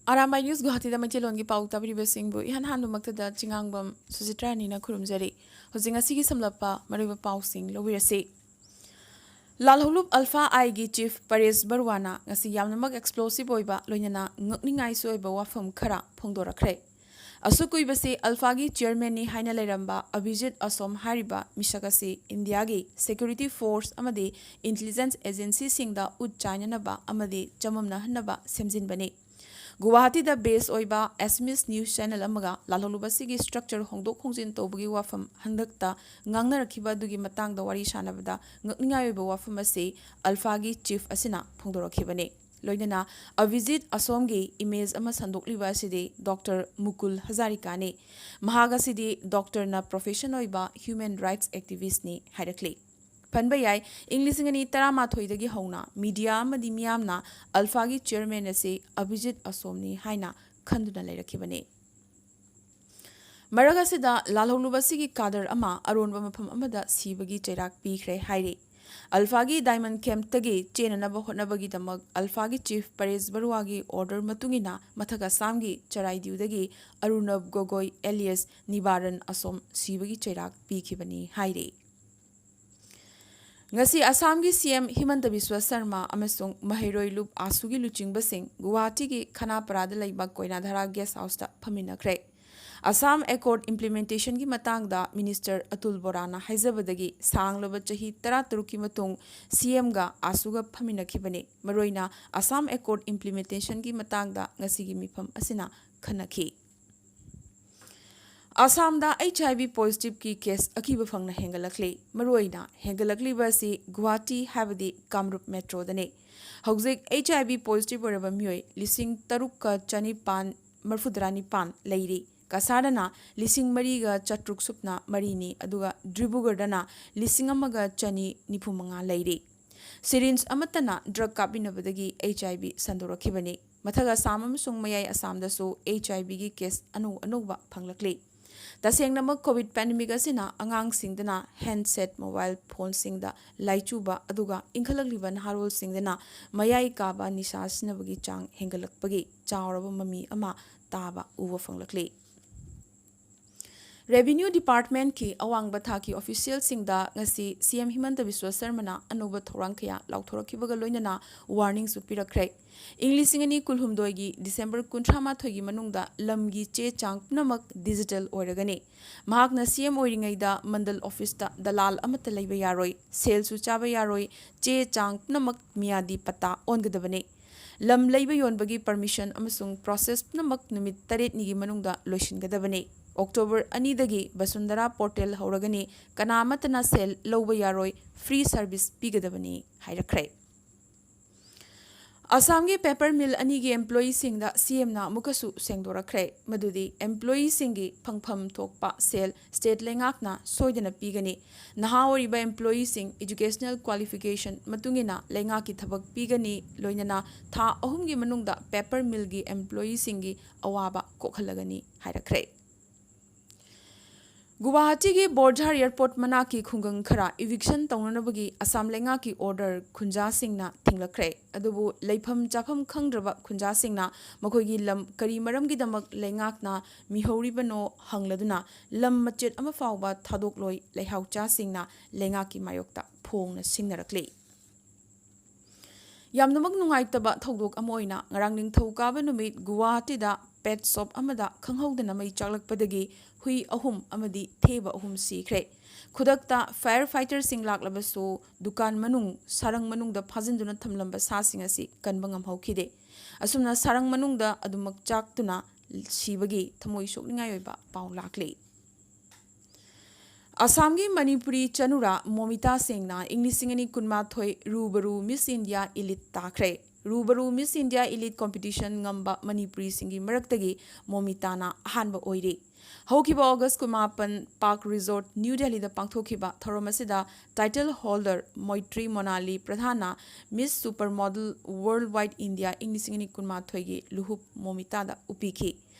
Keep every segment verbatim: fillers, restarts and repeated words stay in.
R ꯑꯥꯏ news ꯒꯨꯋꯥꯍꯥꯇꯤꯗ ꯃꯩꯇꯩꯂꯣꯟꯒꯤ ꯄꯥꯎ ꯇꯥꯕꯤꯔꯤꯕꯁꯤꯡꯕꯨ ꯏꯍꯥꯟ ꯍꯥꯟꯕꯃꯛꯇꯗ ꯆꯤꯉꯥꯡꯕꯝ ꯁꯨꯖꯤꯇ꯭ꯔꯥꯅꯤꯅ ꯈꯨꯔꯨꯝꯖꯔꯤ꯫ ꯍꯧꯖꯤꯛ ꯉꯁꯤꯒꯤ ꯁꯝꯂꯞꯄ ꯃꯔꯨꯑꯣꯏꯕ ꯄꯥꯎꯁꯤꯡ ꯂꯧꯕꯤꯔꯁꯤ꯫ ꯂꯥꯜꯍꯧꯂꯨꯞ ꯑꯜꯐꯥ ꯑꯥꯏꯒꯤ ꯆꯤꯐ ꯄꯔꯦꯁ ꯕꯔꯨꯋꯥꯅ ꯉꯁꯤ ꯌꯥꯝꯅꯃꯛ ꯑꯦꯛꯁꯄ꯭ꯂꯣꯁꯤꯚ ꯑꯣꯏꯕ ꯂꯣꯏꯅꯅ ꯉꯛꯅꯤꯡꯉꯥꯏꯁꯨ ꯑꯣꯏꯕ ꯋꯥꯐꯝ ꯈꯔ ꯐꯣꯡꯗꯣꯔꯛꯈ꯭ꯔꯦ꯫ ꯑꯁꯨꯛ ꯀꯨꯏꯕꯁꯤ ꯑꯜꯐꯥꯒꯤ ꯆꯤꯌꯔꯃꯦꯟꯅꯤ ꯍꯥꯏꯅ ꯂꯩꯔꯝꯕ ꯑꯚꯤꯖꯤꯠ ꯑꯁꯣꯝ ꯍꯥꯏꯔꯤꯕ ꯃꯤꯁꯛ ꯑꯁꯤ ꯏꯟꯗꯤꯌꯥꯒꯤ ꯁꯦꯀ꯭ꯌꯨꯔꯤꯇꯤ ꯐꯣꯔꯁ ꯑꯃꯗꯤ ꯏꯟꯇꯦꯂꯤꯖꯦꯟꯁ ꯑꯦꯖꯦꯟꯁꯤꯁꯤꯡꯗ ꯎꯠ ꯆꯥꯏꯅꯅꯕ ꯑꯃꯗꯤ ꯆꯃꯝꯅꯍꯟꯅꯕ ꯁꯦꯝꯖꯤꯟꯕꯅꯤ꯫ ꯒꯨꯋꯥꯍꯥꯇꯤꯗ ꯕꯦꯁ ꯑꯣꯏꯕ ꯑꯦꯁꯃꯤꯁ ꯅ꯭ꯌꯨꯁ ꯆꯦꯅꯦꯜ ꯑꯃꯒ ꯂꯥꯜꯍꯧꯂꯨꯞ ꯑꯁꯤꯒꯤ ꯁ꯭ꯇ꯭ꯔꯛꯆꯔ ꯍꯣꯡꯗꯣꯛ ꯍꯣꯡꯖꯤꯟ ꯇꯧꯕꯒꯤ ꯋꯥꯐꯝ ꯍꯟꯗꯛꯇ ꯉꯥꯡꯅꯔꯛꯈꯤꯕ ꯑꯗꯨꯒꯤ ꯃꯇꯥꯡꯗ ꯋꯥꯔꯤ ꯁꯥꯟꯅꯕꯗ ꯉꯛꯅꯤꯡꯉꯥꯏ ꯑꯣꯏꯕ ꯋꯥꯐꯝ ꯑꯁꯤ ꯑꯜꯐꯥꯒꯤ ꯆꯤꯐ ꯑꯁꯤꯅ ꯐꯣꯡꯗꯣꯔꯛꯈꯤꯕꯅꯤ꯫ ꯂꯣꯏꯅꯅ ꯑꯚꯤꯖꯤꯠ ꯑꯁꯣꯝꯒꯤ ꯏꯃꯦꯖ ꯑꯃ ꯁꯟꯗꯣꯛꯂꯤꯕ ꯑꯁꯤꯗꯤ ꯗꯣꯛꯇꯔ ꯃꯨꯀꯨꯜ ꯍꯖꯥꯔꯤꯀꯥꯅꯤ꯫ ꯃꯍꯥꯛ ꯑꯁꯤꯗꯤ ꯗꯣꯛꯇꯔꯅ ꯄ꯭ꯔꯣꯐꯦꯁꯟ ꯑꯣꯏꯕ ꯍ꯭ꯌꯨꯃꯦꯟ ꯔꯥꯏꯠꯁ ꯑꯦꯛꯇꯤꯚꯤꯁ꯭ꯠꯅꯤ ꯍꯥꯏꯔꯛꯂꯤ꯫ ꯐꯟꯕ ꯌꯥꯏ, ꯏꯪ ꯂꯤꯁꯤꯡ ꯑꯅꯤ ꯇꯔꯥꯃꯥꯊꯣꯏꯗꯒꯤ ꯍꯧꯅ ꯃꯤꯗꯤꯌꯥ ꯑꯃꯗꯤ ꯃꯤꯌꯥꯝꯅ ꯑꯜꯐꯥꯒꯤ ꯆꯤꯌꯔꯃꯦꯟ ꯑꯁꯤ ꯑꯚꯤꯖꯤꯠ ꯑꯁꯣꯝꯅꯤ ꯍꯥꯏꯅ ꯈꯟꯗꯨꯅ ꯂꯩꯔꯛꯈꯤꯕꯅꯤ꯫ ꯃꯔꯛ ꯑꯁꯤꯗ ꯂꯥꯜꯍꯧꯂꯨꯞ ꯑꯁꯤꯒꯤ ꯀꯥꯗꯔ ꯑꯃ ꯑꯔꯣꯟꯕ ꯃꯐꯝ ꯑꯃꯗ ꯁꯤꯕꯒꯤ ꯆꯩꯔꯥꯛ ꯄꯤꯈ꯭ꯔꯦ ꯍꯥꯏꯔꯤ꯫ ꯑꯜꯐꯥꯒꯤ ꯗꯥꯏꯃꯟ ꯀꯦꯝꯞꯇꯒꯤ ꯆꯦꯟꯅꯅꯕ ꯍꯣꯠꯅꯕꯒꯤꯗꯃꯛ ꯑꯜꯐꯥꯒꯤ ꯆꯤꯐ ꯄꯔꯦꯁ ꯕꯔꯨꯋꯥꯒꯤ ꯑꯣꯔꯗꯔ ꯃꯇꯨꯡ ꯏꯟꯅ ꯃꯊꯛ ꯑꯁꯥꯝꯒꯤ ꯆꯔꯥꯏꯗ꯭ꯌꯨꯗꯒꯤ ꯑꯔꯨꯅꯕ ꯒꯣꯒꯣꯏ ꯑꯦꯂꯤꯌꯁ ꯅꯤꯕꯥꯔꯟ ꯑꯁꯣꯝ ꯁꯤꯕꯒꯤ ꯆꯩꯔꯥꯛ ꯄꯤꯈꯤꯕꯅꯤ ꯍꯥꯏꯔꯤ꯫ ꯉꯁꯤ ꯑꯁꯥꯝꯒꯤ ꯁꯤ ꯑꯦꯝ ꯍꯤꯃꯟꯇ ꯕꯤꯁ꯭ꯋ ꯁꯔꯃ ꯑꯃꯁꯨꯡ ꯃꯍꯩꯔꯣꯏ ꯂꯨꯞ ꯑꯥꯁꯨꯒꯤ ꯂꯨꯆꯤꯡꯕꯁꯤꯡ ꯒꯨꯋꯥꯍꯥꯇꯤꯒꯤ ꯈꯅꯥꯄꯔꯥꯗ ꯂꯩꯕ ꯀꯣꯏꯅꯥꯙꯔꯥ ꯒꯦꯁ ꯍꯥꯎꯁꯇ ꯐꯝꯃꯤꯟꯅꯈ꯭ꯔꯦ꯫ ꯑꯁꯥꯝ ꯑꯦꯀꯣꯔꯗ ꯏꯝꯄ꯭ꯂꯤꯃꯦꯟꯇꯦꯁꯟꯒꯤ ꯃꯇꯥꯡꯗ ꯃꯤꯅꯤꯁꯇꯔ ꯑꯇꯨꯜ ꯕꯣꯔꯥꯅ ꯍꯥꯏꯖꯕꯗꯒꯤ ꯁꯥꯡꯂꯕ ꯆꯍꯤ ꯇꯔꯥꯇꯔꯨꯛꯀꯤ ꯃꯇꯨꯡ ꯁꯤ ꯑꯦꯝꯒ ꯑꯥꯁꯨꯒ ꯐꯝꯃꯤꯟꯅꯈꯤꯕꯅꯤ꯫ ꯃꯔꯨꯑꯣꯏꯅ ꯑꯁꯥꯝ ꯑꯦꯀꯣꯔꯗ ꯏꯝꯄ꯭ꯂꯤꯃꯦꯟꯇꯦꯁꯟꯒꯤ ꯃꯇꯥꯡꯗ ꯉꯁꯤꯒꯤ ꯃꯤꯐꯝ ꯑꯁꯤꯅ ꯈꯟꯅꯈꯤ꯫ ꯑꯁꯥꯝꯗ ꯑꯩꯆ ꯑꯥꯏ ꯚꯤ ꯄꯣꯖꯤꯇꯤꯚꯀꯤ ꯀꯦꯁ ꯑꯀꯤꯕ ꯐꯪꯅ ꯍꯦꯟꯒꯠꯂꯛꯂꯤ꯫ ꯃꯔꯨꯑꯣꯏꯅ ꯍꯦꯟꯒꯠꯂꯛꯂꯤꯕ ꯑꯁꯤ ꯒꯨꯋꯥꯍꯥꯇꯤ ꯍꯥꯏꯕꯗꯤ ꯀꯥꯝꯔꯨꯞ ꯃꯦꯇ꯭ꯔꯣꯗꯅꯤ꯫ ꯍꯧꯖꯤꯛ ꯑꯩꯆ ꯑꯥꯏ ꯚꯤ ꯄꯣꯖꯤꯇꯤꯚ ꯑꯣꯏꯔꯕ ꯃꯤꯑꯣꯏ ꯂꯤꯁꯤꯡ ꯇꯔꯨꯛꯀ ꯆꯅꯤꯄꯥꯟ ꯃꯔꯤꯐꯨꯇꯔꯥ ꯅꯤꯄꯥꯟ ꯂꯩꯔꯤ꯫ ꯀꯁꯥꯔꯗꯅ ꯂꯤꯁꯤꯡ ꯃꯔꯤꯒ ꯆꯥꯇ꯭ꯔꯨꯛ ꯁꯨꯞꯅ ꯃꯔꯤꯅꯤ, ꯑꯗꯨꯒ ꯗꯤꯕ꯭ꯔꯨꯒꯔꯗꯅ ꯂꯤꯁꯤꯡ ꯑꯃꯒ ꯆꯅꯤ ꯅꯤꯐꯨ ꯃꯉꯥ ꯂꯩꯔꯤ꯫ ꯁꯤꯔꯤꯟꯖ ꯑꯃꯠꯇꯅ ꯗ꯭ꯔꯒ ꯀꯥꯞꯃꯤꯟꯅꯕꯗꯒꯤ ꯑꯩꯆ ꯑꯥꯏ ꯚꯤ ꯁꯟꯗꯣꯔꯛꯈꯤꯕꯅꯤ꯫ ꯃꯊꯛ ꯑꯁꯥꯝ ꯑꯃꯁꯨꯡ ꯃꯌꯥꯏ ꯑꯁꯥꯝꯗꯁꯨ ꯑꯩꯆ ꯑꯥꯏ ꯚꯤꯒꯤ ꯀꯦꯁ ꯑꯅꯧ ꯑꯅꯧꯕ ꯐꯪꯂꯛꯂꯤ꯫ ꯇꯁꯦꯡꯅꯃꯛ ꯀꯣꯚꯤꯗ ꯄꯦꯟꯗꯦꯃꯤꯛ ꯑꯁꯤꯅ ꯑꯉꯥꯡꯁꯤꯡꯗꯅ ꯍꯦꯟꯗꯁꯦꯠ ꯃꯣꯕꯥꯏꯜ ꯐꯣꯟꯁꯤꯡꯗ ꯂꯥꯏꯆꯨꯕ, ꯑꯗꯨꯒ ꯏꯟꯈꯠꯂꯛꯂꯤꯕ ꯅꯍꯥꯔꯣꯜꯁꯤꯡꯗꯅ ꯃꯌꯥꯏ ꯀꯥꯕ ꯅꯤꯁꯥ ꯁꯤꯖꯤꯟꯅꯕꯒꯤ ꯆꯥꯡ ꯍꯦꯟꯒꯠꯂꯛꯄꯒꯤ ꯆꯥꯎꯔꯕ ꯃꯃꯤ ꯑꯃ ꯇꯥꯕ ꯎꯕ ꯐꯪꯂꯛꯂꯤ꯫ ꯔꯦꯚꯤꯅ꯭ꯌꯨ ꯗꯤꯄꯥꯔꯠꯃꯦꯟꯠꯀꯤ ꯑꯋꯥꯡꯕ ꯊꯥꯛꯀꯤ ꯑꯣꯐꯤꯁꯤꯌꯦꯜꯁꯤꯡꯗ ꯉꯁꯤ ꯁꯤ ꯑꯦꯝ ꯍꯤꯃꯟꯇ ꯕꯤꯁ꯭ꯋ ꯁꯔꯃꯅ ꯑꯅꯧꯕ ꯊꯧꯔꯥꯡ ꯀꯌꯥ ꯂꯥꯎꯊꯣꯔꯛꯈꯤꯕꯒ ꯂꯣꯏꯅꯅ ꯋꯥꯔꯅꯤꯡꯁꯨ ꯄꯤꯔꯛꯈ꯭ꯔꯦ꯫ ꯏꯪ ꯂꯤꯁꯤꯡ ꯑꯅꯤ ꯀꯨꯟꯍꯨꯝꯗꯣꯏꯒꯤ ꯗꯤꯁꯦꯝꯕꯔ ꯀꯨꯟꯊ꯭ꯔꯥ ꯃꯥꯊꯣꯏꯒꯤ ꯃꯅꯨꯡꯗ ꯂꯝꯒꯤ ꯆꯦ ꯆꯥꯡ ꯄꯨꯝꯅꯃꯛ ꯗꯤꯖꯤꯇꯦꯜ ꯑꯣꯏꯔꯒꯅꯤ꯫ ꯃꯍꯥꯛꯅ ꯁꯤ ꯑꯦꯝ ꯑꯣꯏꯔꯤꯉꯩꯗ ꯃꯟꯗꯜ ꯑꯣꯐꯤꯁꯇ ꯗꯂꯥꯜ ꯑꯃꯠꯇ ꯂꯩꯕ ꯌꯥꯔꯣꯏ, ꯁꯦꯜꯁꯨ ꯆꯥꯕ ꯌꯥꯔꯣꯏ, ꯆꯦ ꯆꯥꯡ ꯄꯨꯝꯅꯃꯛ ꯃꯤꯌꯥꯗꯤ ꯄꯠꯇꯥ ꯑꯣꯟꯒꯗꯕꯅꯤ꯫ ꯂꯝ ꯂꯩꯕ ꯌꯣꯟꯕꯒꯤ ꯄꯔꯃꯤꯁꯟ ꯑꯃꯁꯨꯡ ꯄ꯭ꯔꯣꯁꯦꯁ ꯄꯨꯝꯅꯃꯛ ꯅꯨꯃꯤꯠ ꯇꯔꯦꯠꯅꯤꯒꯤ ꯃꯅꯨꯡꯗ ꯂꯣꯏꯁꯤꯟꯒꯗꯕꯅꯤ꯫ ꯑꯣꯛꯇꯣꯕꯔ ꯑꯅꯤꯗꯒꯤ ꯕꯁꯨꯟꯗꯔꯥ ꯄꯣꯔꯇꯦꯜ ꯍꯧꯔꯒꯅꯤ, ꯀꯅꯥ ꯑꯃꯠꯇꯅ ꯁꯦꯜ ꯂꯧꯕ ꯌꯥꯔꯣꯏ, ꯐ꯭ꯔꯤ ꯁꯔꯚꯤꯁ ꯄꯤꯒꯗꯕꯅꯤ ꯍꯥꯏꯔꯛꯈ꯭ꯔꯦ꯫ ꯑꯁꯥꯝꯒꯤ ꯄꯦꯄꯔ ꯃꯤꯜ ꯑꯅꯤꯒꯤ ꯑꯦꯝꯄ꯭ꯂꯣꯌꯤꯁꯤꯡꯗ ꯁꯤ ꯑꯦꯝꯅ ꯑꯃꯨꯛꯀꯁꯨ ꯁꯦꯡꯗꯣꯔꯛꯈ꯭ꯔꯦ, ꯃꯗꯨꯗꯤ ꯑꯦꯝꯄ꯭ꯂꯣꯌꯤꯁꯤꯡꯒꯤ ꯐꯪꯐꯝ ꯊꯣꯛꯄ ꯁꯦꯜ ꯁ꯭ꯇꯦꯠ ꯂꯩꯉꯥꯛꯅ ꯁꯣꯏꯗꯅ ꯄꯤꯒꯅꯤ꯫ ꯅꯍꯥ ꯑꯣꯏꯔꯤꯕ ꯑꯦꯝꯄ꯭ꯂꯣꯌꯤꯁꯤꯡ ꯏꯖꯨꯀꯦꯁꯅꯦꯜ ꯀ꯭ꯋꯥꯂꯤꯐꯤꯀꯦꯁꯟ ꯃꯇꯨꯡ ꯏꯟꯅ ꯂꯩꯉꯥꯛꯀꯤ ꯊꯕꯛ ꯄꯤꯒꯅꯤ, ꯂꯣꯏꯅꯅ ꯊꯥ ꯑꯍꯨꯝꯒꯤ ꯃꯅꯨꯡꯗ ꯄꯦꯄꯔ ꯃꯤꯜꯒꯤ ꯑꯦꯝꯄ꯭ꯂꯣꯌꯤꯁꯤꯡꯒꯤ ꯑꯋꯥꯕ ꯀꯣꯛꯍꯜꯂꯒꯅꯤ ꯍꯥꯏꯔꯛꯈ꯭ꯔꯦ꯫ ꯒꯨꯋꯥꯍꯥꯇꯤꯒꯤ ꯕꯣꯔꯖꯥꯔ ꯑꯦꯌꯔꯄꯣꯔꯠ ꯃꯅꯥꯛꯀꯤ ꯈꯨꯡꯒꯪ ꯈꯔ ꯏꯚꯤꯛꯁꯟ ꯇꯧꯅꯅꯕꯒꯤ ꯑꯁꯥꯝ ꯂꯩꯉꯥꯛꯀꯤ ꯑꯣꯔꯗꯔ ꯈꯨꯟꯖꯥꯁꯤꯡꯅ ꯊꯤꯡꯂꯛꯈ꯭ꯔꯦ꯫ ꯑꯗꯨꯕꯨ ꯂꯩꯐꯝ ꯆꯥꯐꯝ ꯈꯪꯗ꯭ꯔꯕ ꯈꯨꯟꯖꯥꯁꯤꯡꯅ ꯃꯈꯣꯏꯒꯤ ꯂꯝ ꯀꯔꯤ ꯃꯔꯝꯒꯤꯗꯃꯛ ꯂꯩꯉꯥꯛꯅ ꯃꯤꯍꯧꯔꯤꯕꯅꯣ ꯍꯪꯂꯗꯨꯅ ꯂꯝ ꯃꯆꯦꯠ ꯑꯃ ꯐꯥꯎꯕ ꯊꯥꯗꯣꯛꯂꯣꯏ ꯂꯩꯍꯥꯎꯆꯥꯁꯤꯡꯅ ꯂꯩꯉꯥꯛꯀꯤ ꯃꯥꯌꯣꯛꯇ ꯐꯣꯡꯅ ꯁꯤꯡꯅꯔꯛꯂꯤ꯫ ꯌꯥꯝꯅꯃꯛ ꯅꯨꯡꯉꯥꯏꯇꯕ ꯊꯧꯗꯣꯛ ꯑꯃ ꯑꯣꯏꯅ ꯉꯔꯥꯡ ꯅꯤꯡꯊꯧꯀꯥꯕ ꯅꯨꯃꯤꯠ ꯒꯨꯋꯥꯍꯥꯇꯤꯗ ꯄꯦꯠ ꯁꯣꯞ ꯑꯃꯗ ꯈꯪꯍꯧꯗꯅ ꯃꯩ ꯆꯥꯛꯂꯛꯄꯗꯒꯤ ꯍꯨꯏ ꯑꯍꯨꯝ ꯑꯃꯗꯤ ꯊꯦꯕ ꯑꯍꯨꯝ ꯁꯤꯈ꯭ꯔꯦ꯫ ꯈꯨꯗꯛꯇ ꯐꯥꯌꯔ ꯐꯥꯏꯇꯔꯁꯤꯡ ꯂꯥꯛꯂꯕꯁꯨ ꯗꯨꯀꯥꯟ ꯃꯅꯨꯡ ꯁꯥꯔꯪ ꯃꯅꯨꯡꯗ ꯐꯥꯖꯤꯟꯗꯨꯅ ꯊꯝꯂꯝꯕ ꯁꯥꯁꯤꯡ ꯑꯁꯤ ꯀꯟꯕ ꯉꯝꯍꯧꯈꯤꯗꯦ꯫ ꯑꯁꯨꯝꯅ ꯁꯥꯔꯪ ꯃꯅꯨꯡꯗ ꯑꯗꯨꯃꯛ ꯆꯥꯛꯇꯨꯅ ꯁꯤꯕꯒꯤ ꯊꯃꯣꯏ ꯁꯣꯛꯅꯤꯡꯉꯥꯏ ꯑꯣꯏꯕ ꯄꯥꯎ ꯂꯥꯛꯂꯤ꯫ ꯑꯁꯥꯝꯒꯤ ꯃꯅꯤꯄꯨꯔꯤ ꯆꯅꯨꯔꯥ ꯃꯣꯃꯤꯇꯥ ꯁꯦꯡꯅ ꯏꯪ ꯂꯤꯁꯤꯡ ꯑꯅꯤ ꯀꯨꯟꯃꯥꯊꯣꯏ ꯔꯨꯕꯔꯨ ꯃꯤꯁ ꯏꯟꯗꯤꯌꯥ ꯏꯂꯤꯠ ꯇꯥꯈ꯭ꯔꯦ꯫ ꯔꯨꯕꯔꯨ ꯃꯤꯁ ꯏꯟꯗꯤꯌꯥ ꯏꯂꯤꯠ ꯀꯣꯝꯄꯤꯇꯤꯁꯟ ꯉꯝꯕ ꯃꯅꯤꯄꯨꯔꯤꯁꯤꯡꯒꯤ ꯃꯔꯛꯇꯒꯤ ꯃꯣꯃꯤꯇꯥꯅ ꯑꯍꯥꯟꯕ ꯑꯣꯏꯔꯤ꯫ ꯍꯧꯈꯤꯕ ꯑꯣꯒꯁ ꯀꯨꯟꯃꯥꯄꯟ Park Resort, New Delhiꯗ ꯄꯥꯡꯊꯣꯛꯈꯤꯕ ꯊꯧꯔꯝ ꯑꯁꯤꯗ title holder ꯃꯣꯏꯇ꯭ꯔꯤ ꯃꯣꯅꯥꯂꯤ ꯄ꯭ꯔꯙꯥꯟꯅ Miss Supermodel Worldwide India ꯏꯪ ꯂꯤꯁꯤꯡ ꯑꯅꯤ ꯀꯨꯟꯃꯥꯊꯣꯏꯒꯤ ꯂꯨꯍꯨꯞ ꯃꯣꯃꯤꯇꯥꯗ ꯎꯞꯄꯤꯈꯤ꯫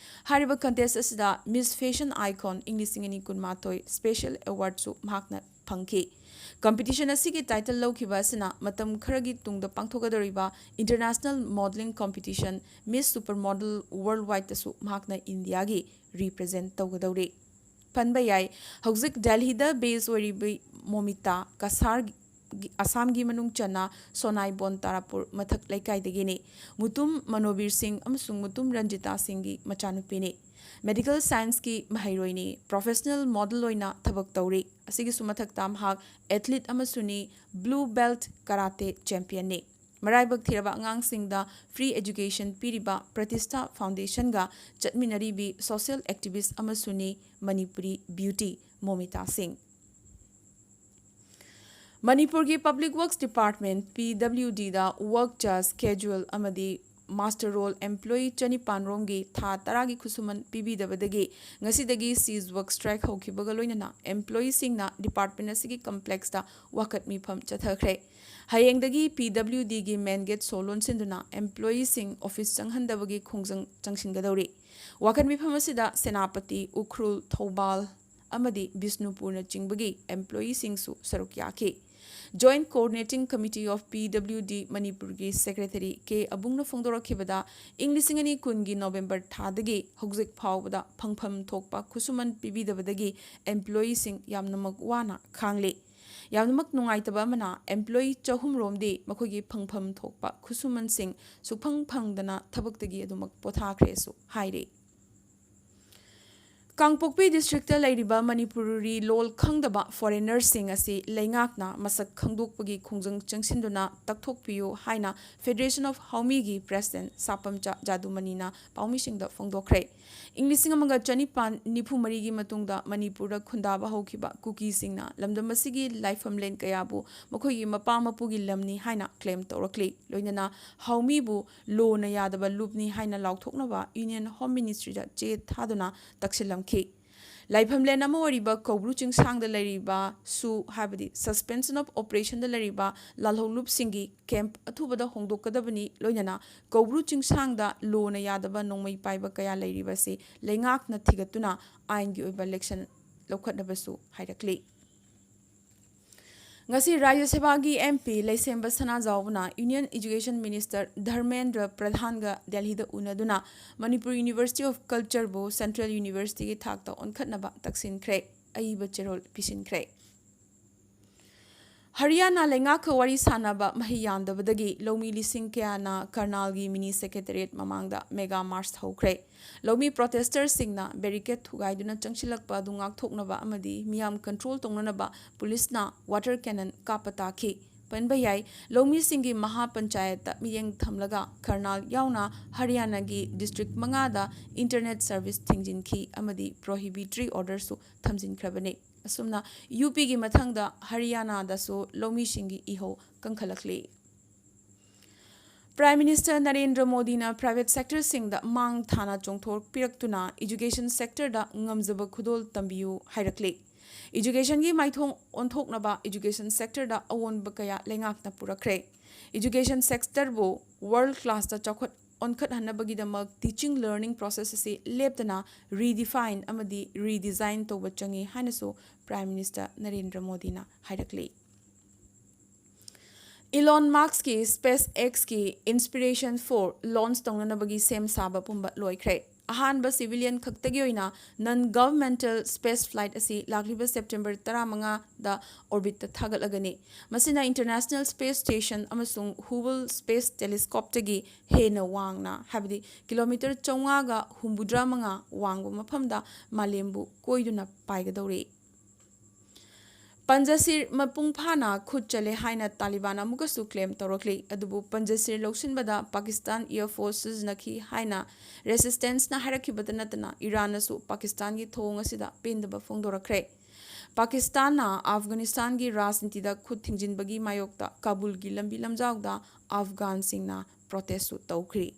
ꯍꯥꯏꯔꯤꯕ contest ꯑꯁꯤꯗ Miss Fashion Icon ꯏꯪ ꯂꯤꯁꯤꯡ ꯑꯅꯤ ꯀꯨꯟꯃꯥꯊꯣꯏ special awardꯁꯨ ꯃꯍꯥꯛꯅ ꯐꯪꯈꯤ꯫ Competition ꯑꯁꯤꯒꯤ title ꯂꯧꯈꯤꯕ ꯑꯁꯤꯅ ꯃꯇꯝ ꯈꯔꯒꯤ ꯇꯨꯡꯗ ꯄꯥꯡꯊꯣꯛꯀꯗꯧꯔꯤꯕ International Modeling Competition Miss Supermodel Worldwideꯇꯁꯨ ꯃꯍꯥꯛꯅ ꯏꯟꯗꯤꯌꯥꯒꯤ represent ꯇꯧꯒꯗꯧꯔꯤ꯫ ꯄꯟꯕ ꯌꯥꯏ, ꯍꯧꯖꯤꯛ ꯗꯦꯜꯍꯤꯗ base ꯑꯣꯏꯔꯤꯕ ꯃꯣꯃꯤꯇꯥ ꯀꯁꯥꯔ ꯑꯁꯥꯝꯒꯤ ꯃꯅꯨꯡ ꯆꯟꯅ ꯁꯣꯅꯥꯏꯕꯣꯟ ꯇꯥꯔꯥꯄꯨꯔ ꯃꯊꯛ ꯂꯩꯀꯥꯏꯗꯒꯤꯅꯤ꯫ ꯃꯨꯇꯨꯝ ꯃꯅꯣꯕꯤꯔ ꯁꯤꯡ ꯑꯃꯁꯨꯡ ꯃꯨꯇꯨꯝ ꯔꯟꯖꯤꯇꯥ ꯁꯤꯡꯒꯤ ꯃꯆꯥꯅꯨꯄꯤꯅꯤ꯫ Medical Scienceꯀꯤ ꯃꯍꯩꯔꯣꯏꯅꯤ꯫ Professional model ꯑꯣꯏꯅ ꯊꯕꯛ ꯇꯧꯔꯤ꯫ ꯑꯁꯤꯒꯤꯁꯨ ꯃꯊꯛꯇ ꯃꯍꯥꯛ athlete ꯑꯃꯁꯨꯅꯤ, blue belt karate championꯅꯤ꯫ ꯃꯔꯥꯏꯕꯛ ꯊꯤꯔꯕ ꯑꯉꯥꯡꯁꯤꯡꯗ free education ꯄꯤꯔꯤꯕ ꯄ꯭ꯔꯇꯤꯁꯊꯥ Foundationꯒ ꯆꯠꯃꯤꯟꯅꯔꯤꯕꯤ social activist ꯑꯃꯁꯨꯅꯤ ꯃꯅꯤꯄꯨꯔꯤ beauty ꯃꯣꯃꯤꯇꯥ ꯁꯤꯡ꯫ ꯃꯅꯤꯄꯨꯔꯒꯤ Public Works Department, PWDꯗ work charge, casual ꯑꯃꯗꯤ muster roll employee ꯆꯅꯤꯄꯥꯟ ꯔꯣꯝꯒꯤ ꯊꯥ ꯇꯔꯥꯒꯤ ꯈꯨꯠꯁꯨꯃꯟ ꯄꯤꯕꯤꯗꯕꯗꯒꯤ ꯉꯁꯤꯗꯒꯤ cease work strike ꯍꯧꯈꯤꯕꯒ ꯂꯣꯏꯅꯅ employeeꯁꯤꯡꯅ department ꯑꯁꯤꯒꯤ complexꯇ ꯋꯥꯀꯠ ꯃꯤꯐꯝ ꯆꯠꯊꯈ꯭ꯔꯦ꯫ ꯍꯌꯦꯡꯗꯒꯤ PWDꯒꯤ main gate ꯁꯣ ꯂꯣꯟꯁꯤꯟꯗꯨꯅ employeeꯁꯤꯡ office ꯆꯪꯍꯟꯗꯕꯒꯤ ꯈꯣꯡꯖꯪ ꯆꯪꯁꯤꯟꯒꯗꯧꯔꯤ꯫ ꯋꯥꯀꯠ ꯃꯤꯐꯝ ꯑꯁꯤꯗ ꯁꯦꯅꯥꯄꯇꯤ, ꯎꯈ꯭ꯔꯨꯜ, ꯊꯧꯕꯥꯜ ꯑꯃꯗꯤ ꯕꯤꯁꯅꯨꯄꯨꯔꯅꯆꯤꯡꯕꯒꯤ employeeꯁꯤꯡꯁꯨ ꯁꯔꯨꯛ ꯌꯥꯈꯤ꯫ Joint Coordinating Committee of PWD ꯃꯅꯤꯄꯨꯔꯒꯤ Secretary ꯀꯦ ꯑꯕꯨꯡꯅ ꯐꯣꯡꯗꯣꯔꯛꯈꯤꯕꯗ, ꯏꯪ ꯂꯤꯁꯤꯡ ꯑꯅꯤ ꯀꯨꯟꯒꯤ November ꯊꯥꯗꯒꯤ ꯍꯧꯖꯤꯛ ꯐꯥꯎꯕꯗ ꯐꯪꯐꯝ ꯊꯣꯛꯄ ꯈꯨꯠꯁꯨꯃꯟ ꯄꯤꯕꯤꯗꯕꯗꯒꯤ employeeꯁꯤꯡ ꯌꯥꯝꯅꯃꯛ ꯋꯥꯅ ꯈꯥꯡꯂꯤ꯫ ꯌꯥꯝꯅꯃꯛ ꯅꯨꯡꯉꯥꯏꯇꯕ ꯑꯃꯅ, employee ꯆꯍꯨꯝ ꯔꯣꯝꯗꯤ ꯃꯈꯣꯏꯒꯤ ꯐꯪꯐꯝ ꯊꯣꯛꯄ ꯈꯨꯠꯁꯨꯃꯟꯁꯤꯡ ꯁꯨꯛꯐꯪ ꯐꯪꯗꯅ ꯊꯕꯛꯇꯒꯤ ꯑꯗꯨꯃꯛ ꯄꯣꯊꯥꯈ꯭ꯔꯦꯁꯨ ꯍꯥꯏꯔꯤ꯫ ꯀꯥꯡꯄꯣꯛꯄꯤ districtꯇ ꯂꯩꯔꯤꯕ ꯃꯅꯤꯄꯨꯔꯤ ꯂꯣꯜ ꯈꯪꯗꯕ foreignerꯁꯤꯡ ꯑꯁꯤ ꯂꯩꯉꯥꯛꯅ ꯃꯁꯛ ꯈꯪꯗꯣꯛꯄꯒꯤ ꯈꯣꯡꯖꯪ ꯆꯪꯁꯤꯟꯗꯨꯅ ꯇꯛꯊꯣꯛꯄꯤꯌꯨ ꯍꯥꯏꯅ Federation of ꯍꯥꯎꯃꯤꯒꯤ president ꯁꯥꯄꯝꯆꯥ ꯖꯥꯗꯨꯃꯅꯤꯅ ꯄꯥꯎꯃꯤꯁꯤꯡꯗ ꯐꯣꯡꯗꯣꯛꯈ꯭ꯔꯦ꯫ ꯏꯪ ꯂꯤꯁꯤꯡ ꯑꯃꯒ ꯆꯅꯤꯄꯥꯟ ꯅꯤꯐꯨ ꯃꯔꯤꯒꯤ ꯃꯇꯨꯡꯗ ꯃꯅꯤꯄꯨꯔꯗ ꯈꯨꯟꯗꯥꯕ ꯍꯧꯈꯤꯕ ꯀꯨꯀꯤꯁꯤꯡꯅ ꯂꯝꯗꯝ ꯑꯁꯤꯒꯤ ꯂꯥꯏꯐꯝꯂꯦꯟ ꯀꯌꯥꯕꯨ ꯃꯈꯣꯏꯒꯤ ꯃꯄꯥ ꯃꯄꯨꯒꯤ ꯂꯝꯅꯤ ꯍꯥꯏꯅ claim ꯇꯧꯔꯛꯂꯤ꯫ ꯂꯣꯏꯅꯅ ꯍꯥꯎꯃꯤꯕꯨ ꯂꯣꯅ ꯌꯥꯗꯕ ꯂꯨꯞꯅꯤ ꯍꯥꯏꯅ ꯂꯥꯎꯊꯣꯛꯅꯕ Union Home Ministryꯗ ꯆꯦ ꯊꯥꯗꯨꯅ ꯇꯛꯁꯤꯜꯂꯝꯈꯤ꯫ ꯍꯥꯏꯔꯛꯈꯤ꯫ ꯂꯥꯏꯐꯝꯂꯦꯟ ꯑꯃ ꯑꯣꯏꯔꯤꯕ ꯀꯧꯕ꯭ꯔꯨ ꯆꯤꯡꯁꯥꯡꯗ ꯂꯩꯔꯤꯕ ꯁꯨ, ꯍꯥꯏꯕꯗꯤ suspension of operationꯗ ꯂꯩꯔꯤꯕ ꯂꯥꯜꯍꯧꯂꯨꯞꯁꯤꯡꯒꯤ camp ꯑꯊꯨꯕꯗ ꯍꯣꯡꯗꯣꯛꯀꯗꯕꯅꯤ, ꯂꯣꯏꯅꯅ ꯀꯧꯕ꯭ꯔꯨ ꯆꯤꯡꯁꯥꯡꯗ ꯂꯣꯅ ꯌꯥꯗꯕ ꯅꯣꯡꯃꯩ ꯄꯥꯏꯕ ꯀꯌꯥ ꯂꯩꯔꯤꯕꯁꯤ ꯂꯩꯉꯥꯛꯅ ꯊꯤꯒꯠꯇꯨꯅ ꯑꯥꯏꯟꯒꯤ ꯑꯣꯏꯕ action ꯂꯧꯈꯠꯅꯕꯁꯨ ꯍꯥꯏꯔꯛꯂꯤ꯫ ꯉꯁꯤ ꯔꯥꯖ꯭ꯌ ꯁꯚꯥꯒꯤ MP ꯂꯩꯁꯦꯝꯕ ꯁꯅꯥꯖꯥꯎꯕꯅ Union Education Minister Dharmendra ꯄ꯭ꯔꯙꯥꯟꯒ ꯗꯦꯜꯍꯤꯗ ꯎꯅꯗꯨꯅ Manipur University of Cultureꯕꯨ Central Universityꯒꯤ ꯊꯥꯛꯇ ꯑꯣꯟꯈꯠꯅꯕ ꯇꯛꯁꯤꯟꯈ꯭ꯔꯦ, ꯑꯏꯕ ꯆꯦꯔꯣꯜ ꯄꯤꯁꯤꯟꯈ꯭ꯔꯦ꯫ ꯍꯔꯤꯌꯥꯅꯥ ꯂꯩꯉꯥꯛꯀ ꯋꯥꯔꯤ ꯁꯥꯟꯅꯕ ꯃꯍꯩ ꯌꯥꯟꯗꯕꯗꯒꯤ ꯂꯧꯃꯤ ꯂꯤꯁꯤꯡ ꯀꯌꯥꯅ ꯀꯔꯅꯥꯜꯒꯤ mini secretariat ꯃꯃꯥꯡꯗ mega march ꯍꯧꯈ꯭ꯔꯦ꯫ ꯂꯧꯃꯤ protesters ꯁꯤꯡꯅ barricade ꯊꯨꯒꯥꯏꯗꯨꯅ ꯆꯪꯁꯤꯜꯂꯛꯄ ꯑꯗꯨ ꯉꯥꯛꯊꯣꯛꯅꯕ ꯑꯃꯗꯤ ꯃꯤꯌꯥꯝ control ꯇꯧꯅꯅꯕ ꯄꯨꯂꯤꯁꯅ water cannon ꯀꯥꯞꯄ ꯇꯥꯈꯤ꯫ ꯄꯟꯕ ꯌꯥꯏ, ꯂꯧꯃꯤꯁꯤꯡꯒꯤ ꯃꯍꯥ ꯄꯟꯆꯥꯌꯠꯇ ꯃꯤꯠꯌꯦꯡ ꯊꯝꯂꯒ ꯀꯔꯅꯥꯜ ꯌꯥꯎꯅ ꯍꯔꯤꯌꯥꯅꯥꯒꯤ district ꯃꯉꯥꯗ internet service ꯊꯤꯡꯖꯤꯟꯈꯤ ꯑꯃꯗꯤ prohibitory orderꯁꯨ ꯊꯝꯖꯤꯟꯈ꯭ꯔꯕꯅꯤ꯫ ꯑꯁꯨꯝꯅ UPꯒꯤ ꯃꯊꯪꯗ ꯍꯔꯤꯌꯥꯅꯥꯗꯁꯨ ꯂꯧꯃꯤꯁꯤꯡꯒꯤ ꯏꯍꯧ ꯀꯟꯈꯠꯂꯛꯂꯤ꯫ Prime Minister ꯅꯔꯦꯟꯗ꯭ꯔ ꯃꯣꯗꯤꯅ private sectorꯁꯤꯡꯗ ꯃꯥꯡ ꯊꯥꯅ ꯆꯣꯡꯊꯣꯛꯄꯤꯔꯛꯇꯨꯅ education sectorꯗ ꯉꯝꯖꯕ ꯈꯨꯗꯣꯜ ꯇꯝꯕꯤꯌꯨ ꯍꯥꯏꯔꯛꯂꯤ꯫ Educationꯒꯤ ꯃꯥꯏꯊꯣꯡ ꯑꯣꯟꯊꯣꯛꯅꯕ education sectorꯗ ꯑꯑꯣꯟꯕ ꯀꯌꯥ ꯂꯩꯉꯥꯛꯅ ꯄꯨꯔꯛꯈ꯭ꯔꯦ꯫ Education sectorꯕꯨ world classꯇ ꯆꯥꯎꯈꯠ ꯑꯣꯟꯈꯠꯍꯟꯅꯕꯒꯤꯗꯃꯛ teaching learning process ꯑꯁꯤ ꯂꯦꯞꯇꯅ redefine ꯑꯃꯗꯤ redesign ꯇꯧꯕ ꯆꯪꯏ ꯍꯥꯏꯅꯁꯨ Prime Minister ꯅꯔꯦꯟꯗ꯭ꯔ ꯃꯣꯗꯤꯅ ꯍꯥꯏꯔꯛꯂꯤ꯫ Elon Muskꯀꯤ SpaceXꯀꯤ Inspiration four launch ꯇꯧꯅꯅꯕꯒꯤ ꯁꯦꯝ ꯁꯥꯕ ꯄꯨꯝꯕ ꯂꯣꯏꯈ꯭ꯔꯦ꯫ ꯑꯍꯥꯟꯕ civilian ꯈꯛꯇꯒꯤ ꯑꯣꯏꯅ non governmental space flight ꯑꯁꯤ ꯂꯥꯛꯂꯤꯕ September ꯇꯔꯥꯃꯉꯥꯗ orbitꯇ ꯊꯥꯒꯠꯂꯒꯅꯤ꯫ ꯃꯁꯤꯅ International Space Station ꯑꯃꯁꯨꯡ Hubble Space Telescopeꯇꯒꯤ ꯍꯦꯟꯅ ꯋꯥꯡꯅ, ꯍꯥꯏꯕꯗꯤ kilometre ꯆꯥꯝꯃꯉꯥꯒ ꯍꯨꯝꯐꯨꯇꯔꯥ ꯃꯉꯥ ꯋꯥꯡꯕ ꯃꯐꯝꯗ ꯃꯥꯂꯦꯝꯕꯨ ꯀꯣꯏꯗꯨꯅ ꯄꯥꯏꯒꯗꯧꯔꯤ꯫ ꯄꯟꯖꯁꯤꯔ ꯃꯄꯨꯡ ꯐꯥꯅ ꯈꯨꯠ ꯆꯜꯂꯦ ꯍꯥꯏꯅ ꯇꯥꯂꯤꯕꯥꯟ ꯑꯃꯨꯛꯀꯁꯨ claim ꯇꯧꯔꯛꯂꯤ꯫ ꯑꯗꯨꯕꯨ ꯄꯟꯖꯁꯤꯔ ꯂꯧꯁꯤꯟꯕꯗ Pakistan Air Force ꯁꯤꯖꯤꯟꯅꯈꯤ ꯍꯥꯏꯅ resistanceꯅ ꯍꯥꯏꯔꯛꯈꯤꯕꯇ ꯅꯠꯇꯅ ꯏꯔꯥꯟꯅꯁꯨ ꯄꯥꯀꯤꯁꯇꯥꯟꯒꯤ ꯊꯧꯑꯣꯡ ꯑꯁꯤꯗ ꯄꯦꯟꯗꯕ ꯐꯣꯡꯗꯣꯔꯛꯈ꯭ꯔꯦ꯫ ꯄꯥꯀꯤꯁꯇꯥꯟꯅ ꯑꯐꯒꯥꯅꯤꯁꯇꯥꯟꯒꯤ ꯔꯥꯖꯅꯤꯇꯤꯗ ꯈꯨꯠ ꯊꯤꯡꯖꯤꯟꯕꯒꯤ ꯃꯥꯌꯣꯛꯇ ꯀꯥꯕꯨꯜꯒꯤ ꯂꯝꯕꯤ ꯂꯝꯖꯥꯎꯗ ꯑꯐꯒꯥꯟꯁꯤꯡꯅ protestꯁꯨ ꯇꯧꯈ꯭ꯔꯤ꯫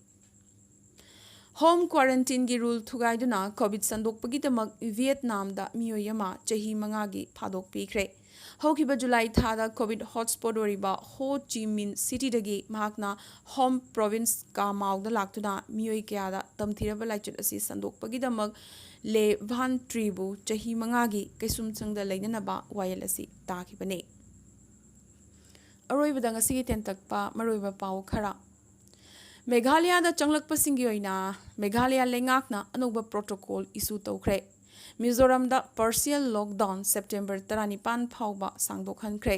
Home quarantineꯒꯤ rule ꯊꯨꯒꯥꯏꯗꯨꯅ COVID ꯁꯟꯗꯣꯛꯄꯒꯤꯗꯃꯛ ꯚꯤꯌꯦꯠꯅꯥꯝꯗ ꯃꯤꯑꯣꯏ ꯑꯃ ꯆꯍꯤ ꯃꯉꯥꯒꯤ ꯐꯥꯗꯣꯛ ꯄꯤꯈ꯭ꯔꯦ꯫ ꯍꯧꯈꯤꯕ ꯖꯨꯂꯥꯏ ꯊꯥꯗ COVID hotspot ꯑꯣꯏꯔꯤꯕ ꯍꯣ ꯆꯤ ꯃꯤꯟ ꯁꯤꯇꯤꯗꯒꯤ ꯃꯍꯥꯛꯅ ꯍꯣꯝ ꯄ꯭ꯔꯣꯚꯤꯟꯁ ꯀꯥ ꯃꯥꯎꯗ ꯂꯥꯛꯇꯨꯅ ꯃꯤꯑꯣꯏ ꯀꯌꯥꯗ ꯇꯝꯊꯤꯔꯕ ꯂꯥꯏꯆꯠ ꯑꯁꯤ ꯁꯟꯗꯣꯛꯄꯒꯤꯗꯃꯛ ꯂꯦ ꯚꯥꯟ ꯇ꯭ꯔꯤꯕꯨ ꯆꯍꯤ ꯃꯉꯥꯒꯤ ꯀꯩꯁꯨꯝꯁꯪꯗ ꯂꯩꯅꯅꯕ ꯋꯥꯌꯦꯜ ꯑꯁꯤ ꯇꯥꯈꯤꯕꯅꯤ꯫ ꯑꯔꯣꯏꯕꯗ ꯉꯁꯤꯒꯤ ꯇꯦꯟꯇꯛꯄ ꯃꯔꯨꯑꯣꯏꯕ ꯄꯥꯎ ꯈꯔ꯫ ꯃꯦꯘꯥꯂꯌꯥꯗ ꯆꯪꯂꯛꯄꯁꯤꯡꯒꯤ ꯑꯣꯏꯅ ꯃꯦꯘꯥꯂꯌꯥ ꯂꯩꯉꯥꯛꯅ ꯑꯅꯧꯕ protocol issue ꯇꯧꯈ꯭ꯔꯦ꯫ ꯃꯤꯖꯣꯔꯥꯝꯗ partial lockdown September ꯇꯔꯥꯅꯤꯄꯥꯟ ꯐꯥꯎꯕ ꯁꯥꯡꯗꯣꯛꯍꯟꯈ꯭ꯔꯦ꯫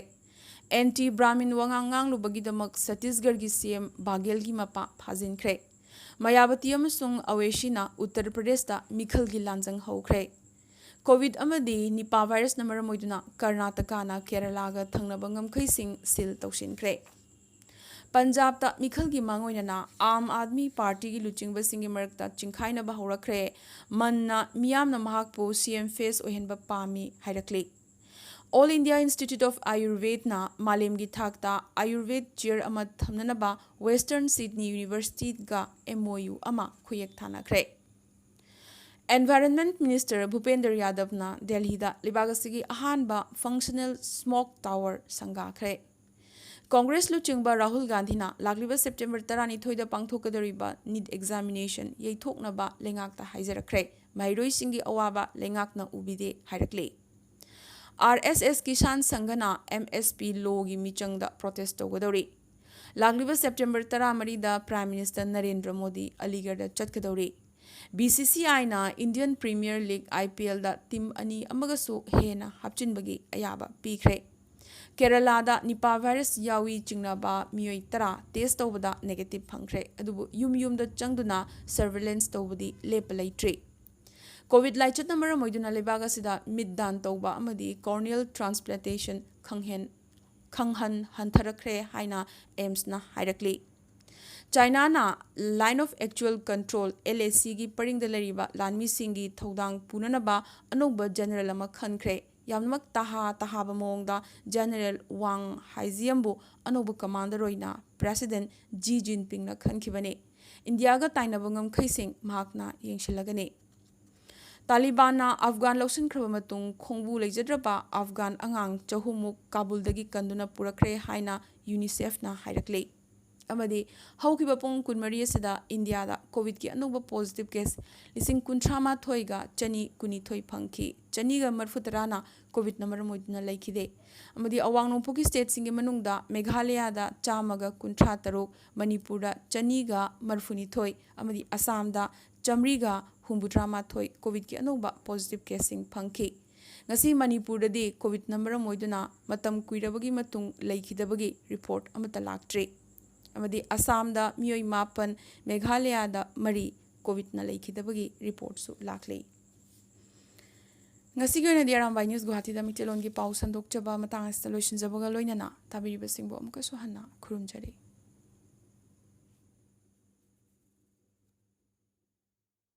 Anti Brahmin ꯋꯥꯉꯥꯡ ꯉꯥꯡꯂꯨꯕꯒꯤꯗꯃꯛ ꯁꯠꯇꯤꯁꯒꯔꯒꯤ ꯁꯤ ꯑꯦꯝ ꯕꯥꯒꯦꯜꯒꯤ ꯃꯄꯥ ꯐꯥꯖꯤꯟꯈ꯭ꯔꯦ꯫ ꯃꯌꯥꯕꯇꯤ ꯑꯃꯁꯨꯡ ꯑꯋꯦꯁꯤꯅ ꯎꯠꯇꯔ ꯄ꯭ꯔꯗꯦꯁꯇ ꯃꯤꯈꯜꯒꯤ ꯂꯥꯟꯖꯪ ꯍꯧꯈ꯭ꯔꯦ꯫ COVID ꯑꯃꯗꯤ ꯅꯤꯄꯥ ꯚꯥꯏꯔꯁꯅ ꯃꯔꯝ ꯑꯣꯏꯗꯨꯅ ꯀꯔꯅꯥꯇꯀꯥꯅ ꯀꯦꯔꯂꯥꯒ ꯊꯪꯅꯕ ꯉꯝꯈꯩꯁꯤꯡ ꯁꯤꯜ ꯇꯧꯁꯤꯟꯈ꯭ꯔꯦ꯫ ꯄꯟꯖꯥꯕꯇ ꯃꯤꯈꯜꯒꯤ ꯃꯥꯡꯑꯣꯏꯅꯅ ꯑꯥꯝ ꯑꯥꯗꯃꯤ ꯄꯥꯔꯇꯤꯒꯤ ꯂꯨꯆꯤꯡꯕꯁꯤꯡꯒꯤ ꯃꯔꯛꯇ ꯆꯤꯡꯈꯥꯏꯅꯕ ꯍꯧꯔꯛꯈ꯭ꯔꯦ꯫ ꯃꯟꯅ ꯃꯤꯌꯥꯝꯅ ꯃꯍꯥꯛꯄꯨ ꯁꯤ ꯑꯦꯝ ꯐꯦꯁ ꯑꯣꯏꯍꯟꯕ ꯄꯥꯝꯃꯤ ꯍꯥꯏꯔꯛꯂꯤ꯫ All India Institute of Ayurvedꯅ ꯃꯥꯂꯦꯝꯒꯤ ꯊꯥꯛꯇ ꯑꯥꯌꯨꯔꯚꯦꯗ ꯆꯤꯌꯔ ꯑꯃ ꯊꯝꯅꯅꯕ Western Sydney Universityꯒ MOU ꯑꯃ ꯈꯨꯌꯦꯛ ꯊꯥꯅꯈ꯭ꯔꯦ꯫ Environment Minister ꯚꯨꯄꯦꯟꯗ꯭ꯔ ꯌꯥꯗꯕꯅ ꯗꯦꯜꯍꯤꯗ ꯂꯩꯕꯥꯛ ꯑꯁꯤꯒꯤ ꯑꯍꯥꯟꯕ functional smoke tower ꯁꯪꯒꯥꯈ꯭ꯔꯦ꯫ ꯀꯣꯡꯒ꯭ꯔꯦꯁ ꯂꯨꯆꯤꯡꯕ ꯔꯥꯍꯨꯜ ꯒꯥꯟꯙꯤꯅ ꯂꯥꯛꯂꯤꯕ ꯁꯦꯞꯇꯦꯝꯕꯔ ꯇꯔꯥꯅꯤꯊꯣꯏꯗ ꯄꯥꯡꯊꯣꯛꯀꯗꯧꯔꯤꯕ ꯅꯤꯠ examination ꯌꯩꯊꯣꯛꯅꯕ ꯂꯩꯉꯥꯛꯇ ꯍꯥꯏꯖꯔꯛꯈ꯭ꯔꯦ꯫ ꯃꯍꯩꯔꯣꯏꯁꯤꯡꯒꯤ ꯑꯋꯥꯕ ꯂꯩꯉꯥꯛꯅ ꯎꯕꯤꯗꯦ ꯍꯥꯏꯔꯛꯂꯤ꯫ RSS ꯀꯤꯁꯥꯟ ꯁꯪꯘꯅ MSP lawꯒꯤ ꯃꯤꯆꯪꯗ protest ꯇꯧꯒꯗꯧꯔꯤ꯫ ꯂꯥꯛꯂꯤꯕ ꯁꯦꯞꯇꯦꯝꯕꯔ ꯇꯔꯥꯃꯔꯤꯗ Prime Minister ꯅꯔꯦꯟꯗ꯭ꯔ ꯃꯣꯗꯤ ꯑꯂꯤꯒꯔꯗ ꯆꯠꯀꯗꯧꯔꯤ꯫ BCCIꯅ Indian Premier League IPLꯗ ꯇꯤꯝ ꯑꯅꯤ ꯑꯃꯒꯁꯨ ꯍꯦꯟꯅ ꯍꯥꯞꯆꯤꯟꯕꯒꯤ ꯑꯌꯥꯕ ꯄꯤꯈ꯭ꯔꯦ꯫ ꯀꯦꯔꯂꯥꯗ ꯅꯤꯄꯥ ꯚꯥꯏꯔꯁ ꯌꯥꯎꯏ ꯆꯤꯡꯅꯕ ꯃꯤꯑꯣꯏ ꯇꯔꯥ test ꯇꯧꯕꯗ negative ꯐꯪꯈ꯭ꯔꯦ, ꯑꯗꯨꯕꯨ ꯌꯨꯝ ꯌꯨꯝꯗ ꯆꯪꯗꯨꯅ surveillance ꯇꯧꯕꯗꯤ ꯂꯦꯞꯄ ꯂꯩꯇ꯭ꯔꯤ꯫ COVID ꯂꯥꯏꯆꯠꯅ ꯃꯔꯝ ꯑꯣꯏꯗꯨꯅ ꯂꯩꯕꯥꯛ ꯑꯁꯤꯗ ꯃꯤꯠ ꯗꯥꯟ ꯇꯧꯕ ꯑꯃꯗꯤ corneal transplantation ꯈꯪꯍꯦꯟ ꯈꯪꯍꯟ ꯍꯟꯊꯔꯛꯈ꯭ꯔꯦ ꯍꯥꯏꯅ AIIMSꯅ ꯍꯥꯏꯔꯛꯂꯤ꯫ ꯆꯥꯏꯅꯥꯅ Line of Actual Control, LACꯒꯤ ꯄꯔꯤꯡꯗ ꯂꯩꯔꯤꯕ ꯂꯥꯟꯃꯤꯁꯤꯡꯒꯤ ꯊꯧꯗꯥꯡ ꯄꯨꯅꯅꯕ ꯑꯅꯧꯕ general ꯑꯃ ꯈꯟꯈ꯭ꯔꯦ꯫ ꯌꯥꯝꯅꯃꯛ ꯇꯍꯥ ꯇꯍꯥꯕ ꯃꯑꯣꯡꯗ General Wang Haijianꯕꯨ ꯑꯅꯧꯕ commander ꯑꯣꯏꯅ President Xi Jinpingꯅ ꯈꯟꯈꯤꯕꯅꯤ꯫ ꯏꯟꯗꯤꯌꯥꯒ ꯇꯥꯏꯅꯕ ꯉꯝꯈꯩꯁꯤꯡ ꯃꯍꯥꯛꯅ ꯌꯦꯡꯁꯤꯜꯂꯒꯅꯤ꯫ ꯇꯥꯂꯤꯕꯥꯟꯅ ꯑꯐꯒꯥꯟ ꯂꯧꯁꯤꯟꯈ꯭ꯔꯕ ꯃꯇꯨꯡ ꯈꯣꯡꯕꯨ ꯂꯩꯖꯗ꯭ꯔꯕ ꯑꯐꯒꯥꯟ ꯑꯉꯥꯡ ꯆꯍꯨꯝꯃꯨꯛ ꯀꯥꯕꯨꯜꯗꯒꯤ ꯀꯟꯗꯨꯅ ꯄꯨꯔꯛꯈ꯭ꯔꯦ ꯍꯥꯏꯅ ꯌꯨꯅꯤꯁꯦꯐꯅ ꯍꯥꯏꯔꯛꯂꯤ꯫ ꯑꯃꯗꯤ ꯍꯧꯈꯤꯕ ꯄꯨꯡ ꯀꯨꯟꯃꯔꯤ ꯑꯁꯤꯗ ꯏꯟꯗꯤꯌꯥꯗ ꯀꯣꯚꯤꯗꯀꯤ ꯑꯅꯧꯕ ꯄꯣꯖꯤꯇꯤꯚ ꯀꯦꯁ ꯂꯤꯁꯤꯡ ꯀꯨꯟꯊ꯭ꯔꯥ ꯃꯥꯊꯣꯏꯒ ꯆꯅꯤ ꯀꯨꯟꯅꯤꯊꯣꯏ ꯐꯪꯈꯤ꯫ ꯆꯅꯤꯒ ꯃꯔꯤꯐꯨ ꯇꯔꯥꯅ ꯀꯣꯚꯤꯗꯅ ꯃꯔꯝ ꯑꯣꯏꯗꯨꯅ ꯂꯩꯈꯤꯗꯦ꯫ ꯑꯃꯗꯤ ꯑꯋꯥꯡ ꯅꯣꯡꯄꯣꯛꯀꯤ ꯁ꯭ꯇꯦꯠꯁꯤꯡꯒꯤ ꯃꯅꯨꯡꯗ ꯃꯦꯘꯥꯂꯌꯥꯗ ꯆꯥꯝꯃꯒ ꯀꯨꯟꯊ꯭ꯔꯥ ꯇꯔꯨꯛ, ꯃꯅꯤꯄꯨꯔꯗ ꯆꯅꯤꯒ ꯃꯔꯤꯐꯨꯅꯤꯊꯣꯏ ꯑꯃꯗꯤ ꯑꯁꯥꯝꯗ ꯆꯥꯝꯃꯔꯤꯒ ꯍꯨꯝꯐꯨꯇꯔꯥ ꯃꯥꯊꯣꯏ ꯀꯣꯚꯤꯗꯀꯤ ꯑꯅꯧꯕ ꯄꯣꯖꯤꯇꯤꯚ ꯀꯦꯁꯁꯤꯡ ꯐꯪꯈꯤ꯫ ꯉꯁꯤ ꯃꯅꯤꯄꯨꯔꯗꯗꯤ ꯀꯣꯚꯤꯗꯅ ꯃꯔꯝ ꯑꯣꯏꯗꯨꯅ ꯃꯇꯝ ꯀꯨꯏꯔꯕꯒꯤ ꯃꯇꯨꯡ ꯂꯩꯈꯤꯗꯕꯒꯤ ꯔꯤꯄꯣꯔꯠ ꯑꯃꯠꯇ ꯂꯥꯛꯇ꯭ꯔꯤ꯫ ꯑꯃꯗꯤ ꯑꯁꯥꯝꯗ ꯃꯤꯑꯣꯏ ꯃꯥꯄꯟ, ꯃꯦꯘꯥꯂꯌꯥꯗ ꯃꯔꯤ ꯀꯣꯚꯤꯗꯅ ꯂꯩꯈꯤꯗꯕꯒꯤ ꯔꯤꯄꯣꯔꯠꯁꯨ ꯂꯥꯛꯂꯤ꯫ ꯉꯁꯤꯒꯤ ꯑꯣꯏꯅꯗꯤ ꯑꯔꯥꯝꯕꯥꯏ ꯅ꯭ꯌꯨꯁ ꯒꯨꯋꯥꯍꯥꯇꯤꯗ ꯃꯩꯇꯩꯂꯣꯟꯒꯤ ꯄꯥꯎ ꯁꯟꯗꯣꯛꯆꯕ ꯃꯇꯥꯡ ꯑꯁꯤꯗ ꯂꯣꯏꯁꯤꯟꯖꯕꯒ ꯂꯣꯏꯅꯅ ꯇꯥꯕꯤꯔꯤꯕꯁꯤꯡꯕꯨ ꯑꯃꯨꯛꯀꯁꯨ ꯍꯟꯅ ꯈꯨꯔꯨꯝꯖꯔꯤ꯫